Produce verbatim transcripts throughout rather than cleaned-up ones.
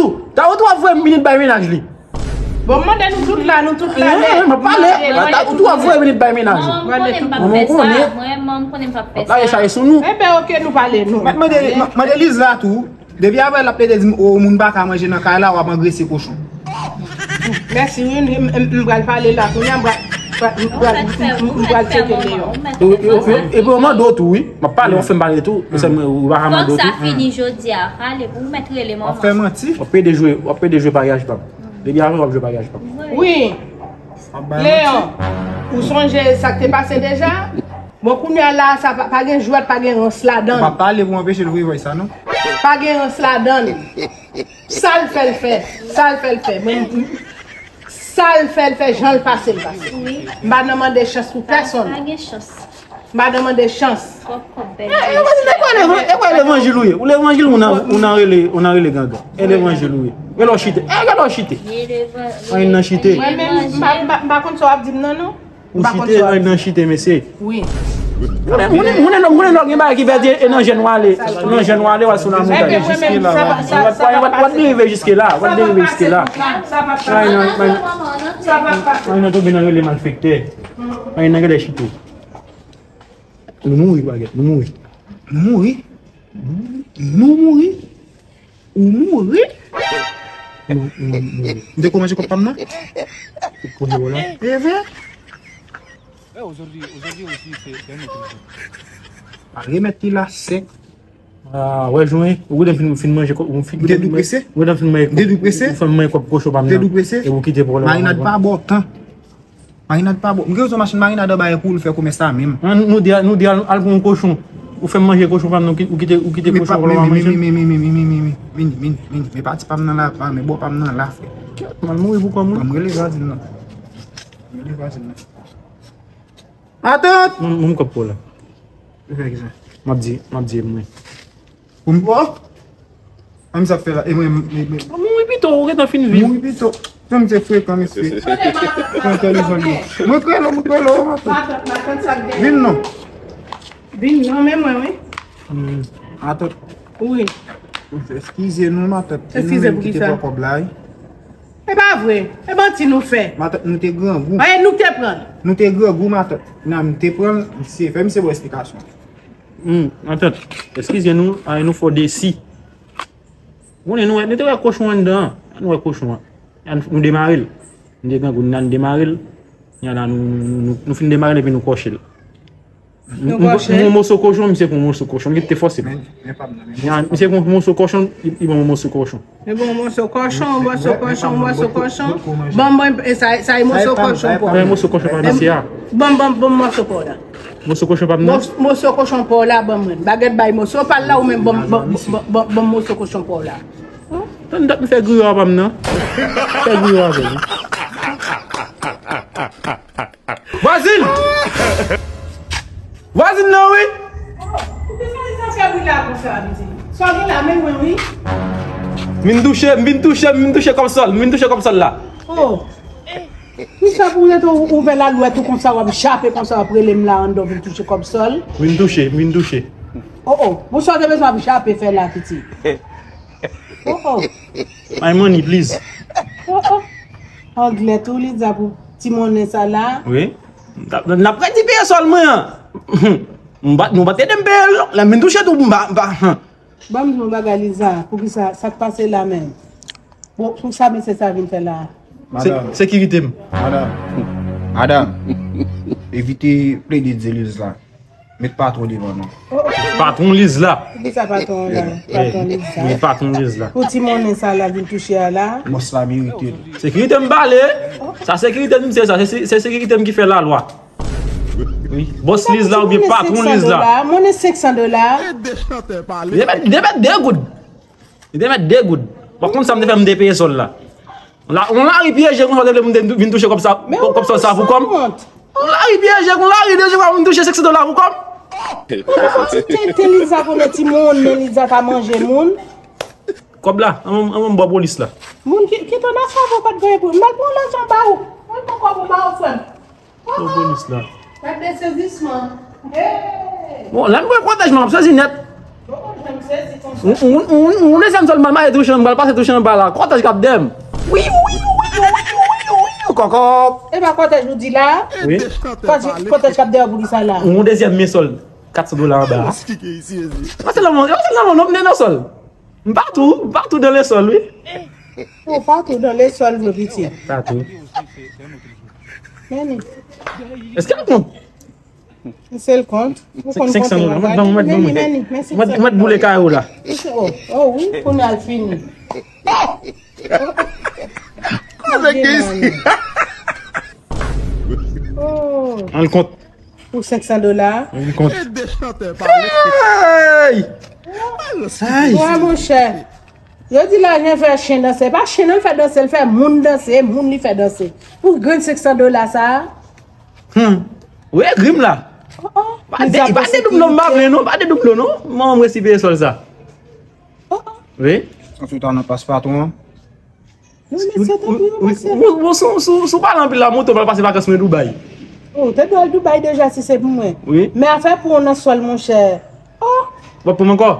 tou. Tawout w ap voye m vin bay mennaj li. Bon, m mande nou tout la, nou tout la. M ap pale. Tawout w ap voye m vin bay mennaj li. Manman m konnen m p ap fè sa. Mwen, manman m konnen m p ap fè sa. Lage chaje sou nou. Enben, oke, nou pale, nou. Mande, mande Liz la tou. Depi apre l ap plede di m, o, moun pa ka manje nan kay la, w ap angrese kochon. Mèsi, wi, m, m, m pral pale la kounye a, m pral, pral, m pral, m pral tcheke l deyò. Epi w mande w tou, wi. M ap pale, w fè m pale tou. Ou pa ka mande w tou. Fòk sa fini jodi a. Ale, pou w mèt rele manman. W ap fè manti. W ap pede jwe, w ap pede jwe paryaj pa m. Depi apre, w ap jwe paryaj pa m. Wi. Leon, ou sonje sa k te pase deja? Bon, kounye a la, sa pa, pa gen jwèt, pa gen rans ladan l. Ou pa pale pou anpeche l voye vòy sa, non? Pa gen rans ladan l. Sa l fè, l fè. Sa l fè, l fè. Mwen, m- sa l fè, l fè. Jan l pase, l pase. M pa nan mande chans pou pèsonn. Pa gen chans. M pa nan mande chans. Twòp kòb bèl. E kwa levanjil ou ye? Ou levanjil ou nan, ou nan rele, ou nan rele gangan? E levanjil ou ye? Gade w chite. E gade w chite. Anyen nan chite. Mwen menm, m pa- m pa- m pa konn sa w ap di m nan, non. Ou chite, anyen nan chite, mesye. Wi. Moun moun moun moun lò gen bagay ki pèdi e nan jèn w ale. Nan jèn w ale, w al sou lamontay. Jiske la. W ap rive jiske la. W ap rive jiske la. Anyen nan, anyen nan tonbe nan rele malfektè. Anyen nan gade chite. Nou mouri, bagèt, nou mouri. Nou mouri? Nou mouri? Ou mouri? Nou, nou mouri. M te kòmanse kòb pa m nan? Ou te kòmanse wè la? E vre? A remèt li la sèk. Ah, wè, jwenn, ou gade fin, fin manje kòb, ou fin, ou gade fin manje kòb kochon pa m nan. Ou te dou prese? Ou fè m manje kòb kochon pa m nan. Ou te dou prese? E ou kite pwoblèm. Marinad pa bon tan. Marinad pa bon. M gen yon machin marinad anba e pou l fè komès la menm. An, nou di, nou di al, al pran yon kochon. Ou fè m manje kochon pa m nan, ou ki- ou kite, ou kite kochon pa m manje. Vini, vini, vini, vini, vini, vini, vini, vini. Men pati pa m nan la, pa, men bò pa m nan la, frè. Kèt, m al mouri pou kò m, wi. Ban m rele vwazin nan. M rele vwazin nan. Atant! Moun, moun kòb pou la. Ou fè kisa? M ap di, m ap di e mwen. Pou m pran? An, sa fè la. E mwen, m, m, m. Mouri pito, ou gentan fin viv. Mouri pito. Jan m se frekan, mesye. Pran telefòn li. Mwen krele w, mwen krele w, matant. Vin non. Vin non, men mwen, wi. Hmm. Matant. Wi. Eskize nou, matant. Eskize pou kisa? E pa vre. E manti nou fè. Matant, nou te grangou. Aye, nou te pran. Nou te grangou, matant. Nan, m te pran, misye fè misye bon esplikasyon. Hmm, matant, eskize nou, aye nou fò desi. Konnen nou wè, nou te wè kochon anndan an. Nou wè kochon an. An, nou demare l. Nou te grangou, nou demare l. Kounye a la, nou, nou, nou, nou, nou fin demare l epi nou kòche l. Yon kòchon. Yon moso kochon, misye pran yon moso kochon, li te fòse m. Men, men pa m nan, men ya, misye pran yon moso kochon, li, li ban mwen yon moso kochon. Li ban mwen yon moso kochon, yon moso kochon, yon moso kochon. Ban mwen, e sa, sa e moso kochon pa w. Yon moso kochon pa misye a. Ban, ban, ban moso pa w la. Moso kochon pa m nan? Mos-, moso kochon pa w la, ban mwen. Bagèt bay moso pa l la, ou menm ban, ban, ban, ban, ban moso kochon pa w la. Tann dat m fè griyo a pa m nan. Fè griyo avè l. Vwazin! Vwazin nan wi! Oh, poukisa li sa fè bri la konsa, piti? Sa w gen la, men mwen, wi. M vin touche, m vin touche, m vin touche kòb sòl, m vin touche kòb sòl la. Oh. Poukisa pou w rete ou-, ouvè lalwèt ou konsa, w ap jape konsa, w ap rele m la anndan, w vin touche kòb sòl? M vin touche, m vin touche. Oh, oh. Bon, sa w te bezwen ap jape fè la, piti? Oh, oh. My money, please. Oh, oh. Anglè tou, li di pou ti monnen sa la. Wi. N ap, n ap redi peye sòl mwen an. M pa, nou pa t ede m peye l, non. Lè m vin touche tou, m pa, m pa, hmm. Ban m di w yon bagay, Liza. Poukisa, sa k pase la menm? Bon, pou sa mesye sa vin fè la? Se, madanm, sekirite m. Madanm, madanm, evite plede di Liz la. Met patwon devan non. Oh, oh. Patwon Liz la. Poukisa patwon la? Patwon Liz la. Wi, patwon Liz la. Pou ti monnen sa la vin touche a la. Bòs la merite l. Sekirite m pale. Sa sekirite m se sa. Se, se sekirite m ki fè lalwa. Wi. Bòs Liz la oubyen patwon Liz la. Monnen senk san dola. Li te mèt, li te mèt de goud. Li te mèt de goud. W ap konn sa m te fè m te peye sòl la. La, yon lari pyeje konsa w te vle pou m te vin touche kòb sa, kòb sòl sa pou kòm. Yon lari pyeje, yon lari de je pou m touche senk san dola pou kòm. Ti tenten Liza konnen ti moun, men Liza ka manje moun. Kòb la, an, an, an, bò polis la. Moun ki, ki te nan favo pa t genyen pou. M al pran lajan ba ou. M al pran kòb ou ba ou, frè m. Polis la. Gade sezisman. Bon, lè m pran kòtèj mwen, m ap sezi nèt. Ou, ou, ou, ou dezyèm sòl m al mache touche anba, l pase touche anba la. Kòtèj k ap dèyè m. Wi, wi, wi, wi, wi, wi, wi, kòkò. E pa kòtèj ou di la? Wi. Kòtèj, kòtèj k ap dèyè w pou ki sa la? Ou dezyèm men sòl, kat san dola anba a. Pase la, pase la, non, m te nan sòl. M patou, m patou dans le sol, wi. Ou patou dans le sol, vre piti. Patou. Men li. Èske l kont? Se l kont. Ou konn konte bagay. Senk san dola. Mwen, mwen, mwen, mwen, mwen, mwen boule kay ou la. Oh, oh, wi, kounye a l fini. Kote ki isi? Oh. An l kont. Pou senk san dola. An l kont. Hey! Hey! Wa monchè. Yo di lajan fè chen danse. Pa chen non l fè danse, l fè moun danse, moun li fè danse. Pou grenn senk san dola sa a. Hmm. Ou egri m la. Oh, oh. Pa de, pa de doub non, m pa vle non, pa de doub non. Mwen, mwen si peye sòl sa. Oh, oh. Wi. An tou tan nan pas patwon an. Non, mesye, tanpri, mesye. Ou, ou, ou, sou, sou, sou pale anpil la, montre w pral pase vakans mwen Dubai. Oh, te dwe al Dubai deja si se pou mwen. Wi. Men afè pou w nan sòl, monchè. Oh. W ap pran m ankò?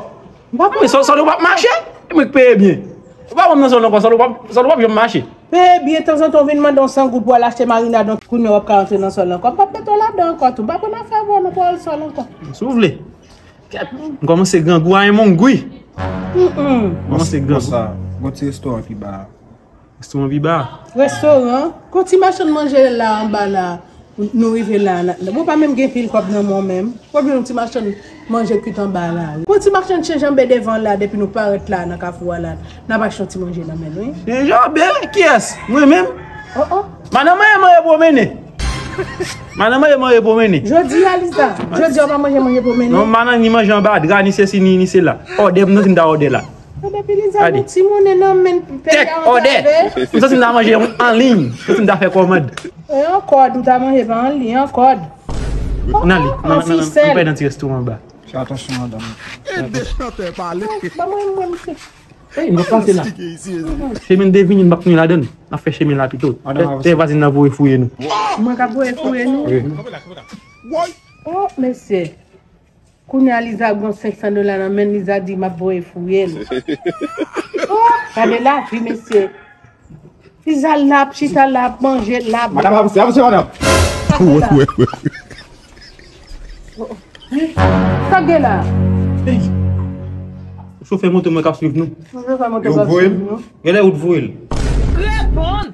M pa pran. Men sòl, sòl ou p ap mache. E mwen k peye byen. Ou pa pran m nan sòl ankò, sòl ou p ap, sòl ou p ap janm mache. Peye byen, tanzantan w vin mande yon san goud pou al achte marinad, kounye a w ap ka rantre nan sòl ankò. M p ap mete w ladan ankò tou. M pa konn afè avè w nan pou al sòl ankò. Si w vle. Kèt, m kòmanse grangou a yon mongwi. Mm, mm. M kòmanse grangou. Konsa, gon ti restoran pi ba a. Restoran pi ba a? Restoran? Gon ti machann manje la anba la. Nou rive la, la. Bon, pa menm gen pil kòb nan men w menm. Pwoblèm ti machann manje kwit anba la. Gon ti machann chen janbe devan la, depi nou parèt la, nan kafou a la. N ap achte yon ti manje nan men l, wi. Chen janbe? Kiyès? Mwen menm? Oh, oh. Madanm mwen manje pwomennen. Madanm mwen manje pwomennen. Jodi a, Liza. Jodi a, w pa manje, manje pwomennen. Non, madanm ni manje anba dra, ni sesi, ni, ni sela. Òdè, m santi m ta òdè la. Depi Liza, gon ti monnen nan men, peyi a antrave. M santi m ta manje anliy. M santi m ta fè kòmand. E an kòd, ou ta manje pa anliy, an kòd. N ale, n ale, n ale, n ale, n ale nan ti restoran anba. Fè atansyon, madanm. Ede chantè pale. Ban mwen, mwen, misye. Ey, nou pase la. Chemen de vini, nou pa tounen ladan l. N ap fè chemen la pito. Fè, fè vwazin nan voye fouye nou. Mwen k ap voye fouye nou? Wi. Oh, mesye. Kounye a Liza gon senk san dola nan men l, Liza di m ap voye fouye l. Oh, gade lavi, mesye. Liza la ap chita la, ap manje la. Madanm, avanse, avanse, madanm. Wi, wi, wi. Sa k gen la? Ey! Chofè moto mwen k ap swiv nou. Chofè moto k ap swiv nou. Genlè ou t voye l. Reponn!